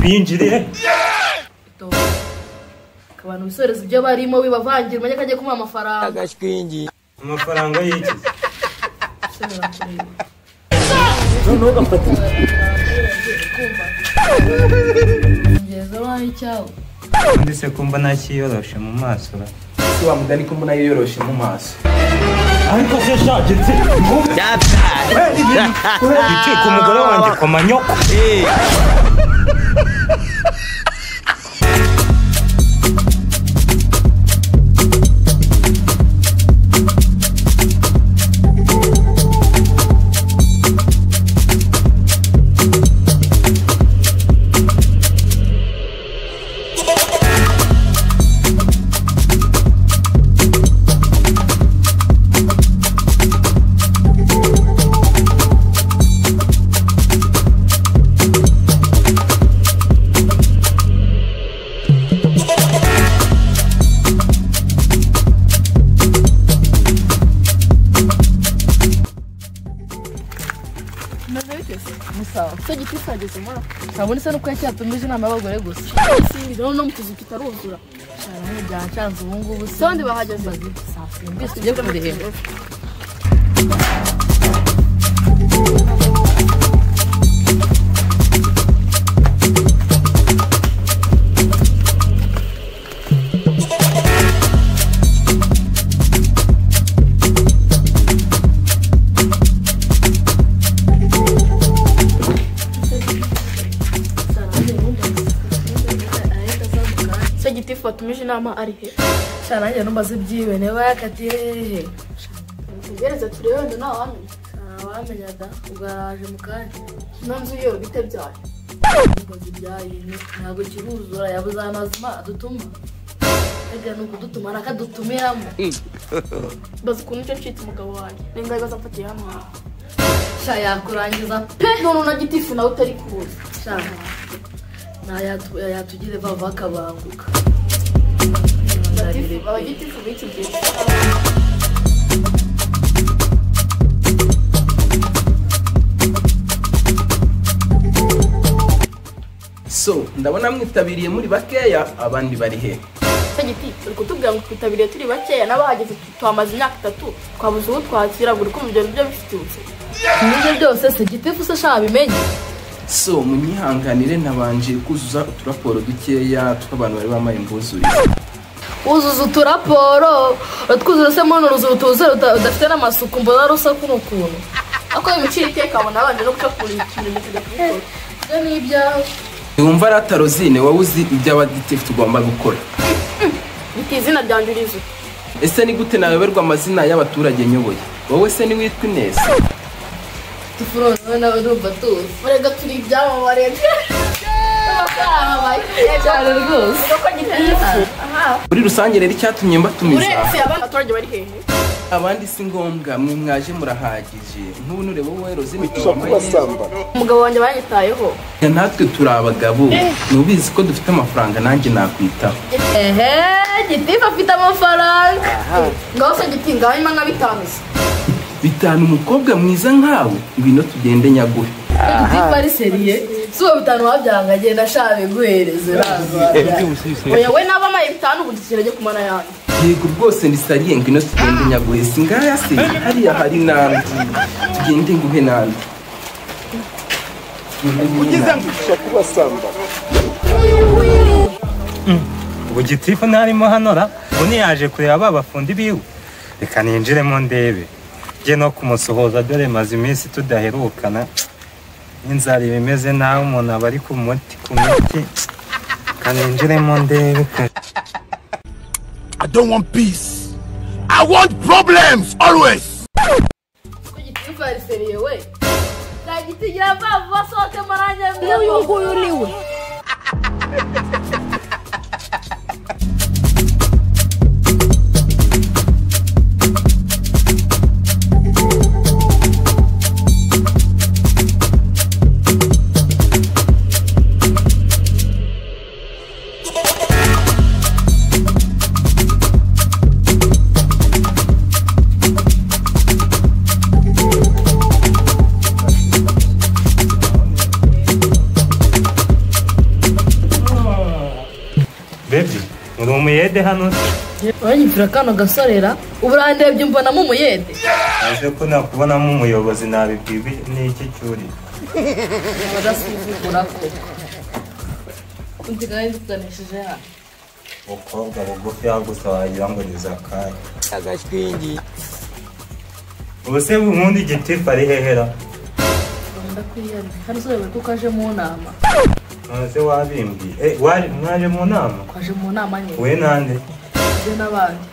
Binjire. Abantu bisoreza ibyo barimo bibavangira umenye ko agiye kumuha amafaranga. Agashwingi. Amafaranga y'iki? Noneho ugafata. Ngeza waho icyawe. Undi se kumva ntakiyoroshe mu maso. Si wa mugani ko mbona yiyoroshe mu maso. Ariko se shagitse. Giteka umugore wanjye ku manyoko. Icyo giti cyageze muri ntabwo nisa nuko cyatumije inama y'abagore gusa. Sinzi no mu tuzu kitaruzura. Cyane byancanze ubu ngubu. Sondi bahageze. Simbizi tujye kureba. Watumije inama ari he? Cyane nanjye numbaze ibyiwe niba yakatiye hehe. Tugereze turebe wenda ntawamenya. Ntawamenya da, ubwo araje mu kanya. Ino nzu yo bite byayo? Numbaze ibyayo ntabwo kiruzura, yabuze amazima adutuma. Ega ni ukudutuma arakadutumiramo. Bazi ukuntu icyo ncitse umugabo wanjye. Nenga ibibazo amfatiye hano hantu. Sha yakurangiza pe! None una gitifu nawe utari kuza. Sha yatugire vava akabanguka. Abagitifu b'iki gihe. So ndabona mwitabiriye muri bakeya, abandi bari he? Icyo giti uri kutubwira ngo twitabiriye turi bakeya, n'abahageze twamaze imyaka 3 twabuze uwo twakira, ngo uri kumva ibyo byo bifitutse. Nibyo byose se gitifu se sha bimenye. So munyihanganire nabanje kuzuza uturaporo dukeya tw'abantu bari bamaye imbuzurize. Uzuza uturaporo utwuzura se muri uruzu rutuze udafite n'amasuku mbona rusa kuno kuntu. Ako imiciro iteka abona abanje no gucakura ikintu kujya kubikora. Ibyo ni ibyawe. Wumva ratarozine wowe uzi iby'abaditifu tugomba gukora. Bita izina ryanjye urizi. Ese ni gute nayoberwa amazina y'abaturage nyoboye? Wowe se ni witwa Ineza? Tufurone nawe ndumva tuzi. Urega turi ibyamamare. Cyane rwose. Muri rusange rero icyatumye mbatumiza. Uretse abandi baturage bari hehe? Abandi si ngombwa, mwe mwaje murahagije. Nk'ubu nureba wowe Rozine wambaye. Umugabo wanjye banyitayeho. Natwe turi abagabo. Nubizi ko dufite amafaranga nanjye nakwitaho. Ehe, gitifu afite amafaranga. Ngaho se giti ngaho nyuma nka 5 se. 5 umukobwa mwiza nkawe, ngwino tugende nyaguhe. Gitifu ari seriye. Si uwo 5 wabyanga agenda ashaka biguhereze razo. Oya we naba amaye 5 ubu dukirage kumana yanjye. Yego rwose ndi sariye, ngwino tugende nyaguhe. Si ngaya se hariya hari nandi. Tugende nguhe nandi. Ugeze ngo kubasamba. Ubu gitifu ntarimo hanora, ubu niyaje kureba ba bafundi biwe. Reka ninjiremo ndebe. Nje no kumusuhuza dore maze iminsi tudaherukana. Inzara ibimeze nawe umuntu aba ari ku muti ku miti. Kaninjiremo ndebe. I don't want peace. I want problems always. Ko gitifu ari seriye we. Nta giti gira vuba sohoke marange mbere uyu nguyu niwe. Baby, uri umuyede hano? Uranyumvira kano gasorera, uburandebye mbonamo umuyede. Aje ko nakubonamo umuyobozi nabibwiwe n'iki cyuri. Agasuzugura koko. Undi kandi tuganishije hano. Umukobwa bugufi gusa wagira ngo ni Zakayo. Agashwingi. Ubuse ubundi gitifu ari hehera? Ndakwiyana. Hano usobewe kuko aje mu nama. None wabimbwiye. Wari mwaje mu nama? Kwaje mu nama nyine. We nande? Je n'abandi.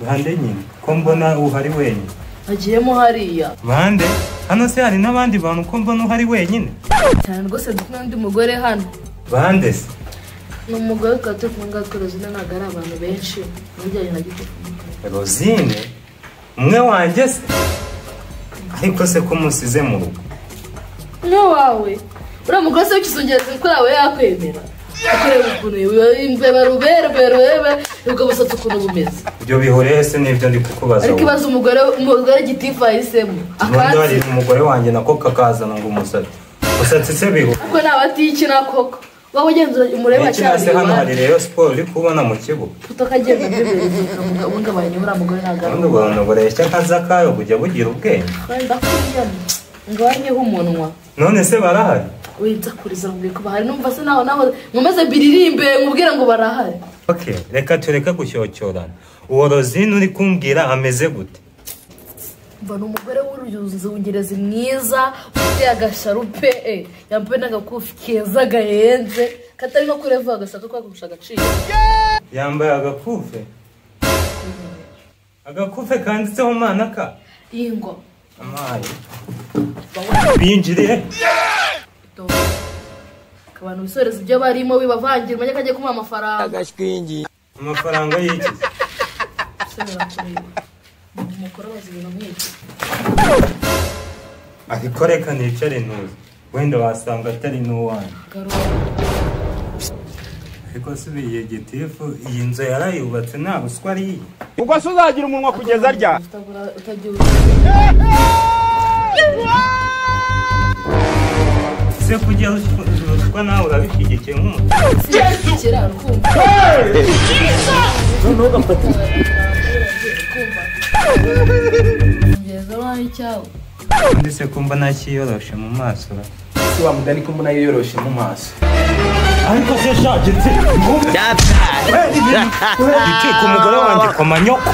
Bande nyine? Ko mbona uhari wenyine? Agiyemo hariya. Bande? Hano se hari n'abandi bantu ko mbona uhari wenyine? Cyane rwose ndi kumwe n'undi mugore hano. Bande se? Ni umugore twari turi kumwe ngaho Rosine, ntabwo ari abantu benshi. Nijyanye na gitifu. Rosine? Umwe wanjye se? Ariko se ko musize mu rugo? Umwe wawe? Uriya mugore se w'ikizungerezi ko yawe yakwemera? Ukureba ukuntu imbeba ruberebe ubwo busatsi ukuntu bumeze. Ibyo bihuriye se n'ibyo ndi kukubaza. Ariko ibaze umugore gitifu ahisemo. Akazi. Hari umugore wanjye nako kakazana ngo umusatsi. Usatsi se bihu. Kuko nabatikina koko. Wowe ugenzura umureba cyane. Iki hano hari rero siporo uri kubona mu kibuga. Tutakagenda mbere ukavuga ubungabanye uriya mugore ntabwo ari. Ubundi abantu bureshya nka Zakayo bujya bugira ubwenge. Ndakwiyana. Ngabanyeho umunwa. None se barahari? Winzakuriza mbwiye ko bahari, numva se naho naho nkomeze biririmbe nkubwira ngo barahari. Okay, reka tureke gushyocyorana. Uwo Rosine uri kumbwira ameze gute? Mba ni umugore w'uruzungerezi mwiza, ufite agasharupe, yambaye n'agakufi keza gahenze, katari nko kureva agasaka ko kurusha agaciro. Yambaye agakufe? Agakufe kanditseho mana ka? Ingo. Amaye. Binjiriye. Abantu bisoreza ibyo barimo bibavangira umenye ko agiye kumuha amafaranga. Agashwingi. Amafaranga y'iki? Umukoro bazi ibintu nk'iki. Ariko reka nicare ntuze. Wenda wasanga atari n'uwanjye. Ariko subiye gitifu iyi nzu yarayubatse nta ruswa ari iye. Ubwo se uzagira umunwa kugeza rya? Se kujya ruswa nawe urabishyigikiye nk'umuntu. Sinashyigikira urukumva. Noneho ugafata. Ngeza waho icyawe. Undi se ko mbona cyiyoroshe mu maso. Se wa mugani ko mbona yiyoroshe mu maso. Ariko se sha giti. Giti ku mugore wanjye komanyoko.